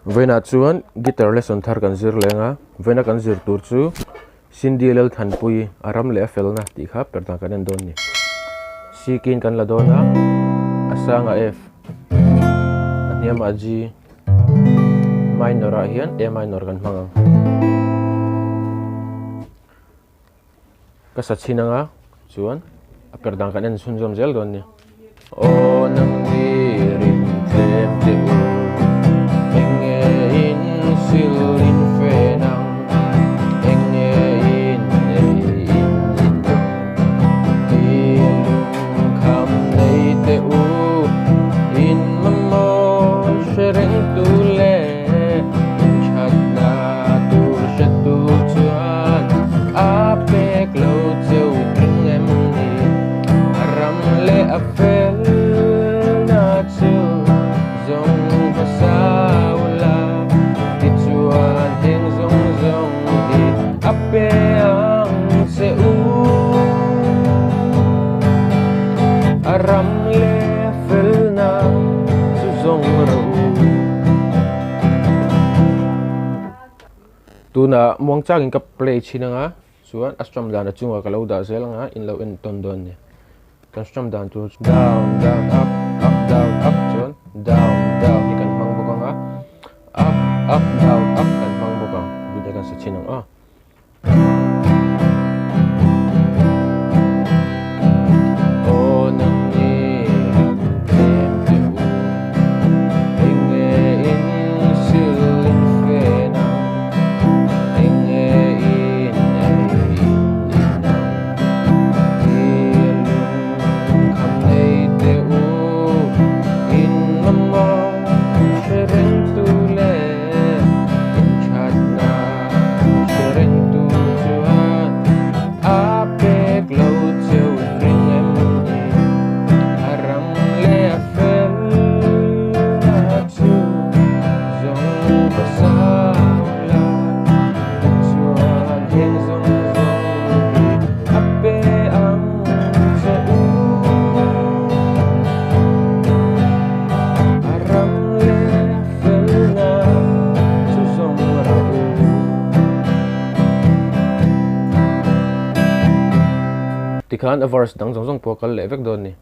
Vawiinah chuan guitar lesson thar kan zir leng a, vawiina kan zir tur chu Cindy Lalthanpui a ram leh a felna tih kha per dan kan en dawn a ni. C key in kan la dawn a, a sangah F, a hniamah G, minor ah hian A minor kan hmang ang. Ka sa chhin anga chuan a per dan kan en chhunzawm zel dawn a ni. Aw nang ni rin tlem teh u, eng nge in sil in fen ang, eng nge in ei in in ang, i lungkham nei teh u, in mamawh hre reng tu le in thatna tur hre tu chuan a pek lo cheu ring em ni? A ram leh a felna chu zawng hmasa ula, tichuan heng zawng zawng hi a pe ang che u. A ram leh a felna chu zawng rawh u. Tunah muangchangin ka play chhin anga chuan a strum dan a chungah ka lo dah zel anga in lo en tawn dawn a ni. Kan strum dan tur chu down down up up down up chuan down down hi kan hmang bawk anga up up down up kan hmang bawk ang tih kan sa chhin ang aw. Tikhan a verse dang zawng zawng pawh a kal leh vek dawn a ni.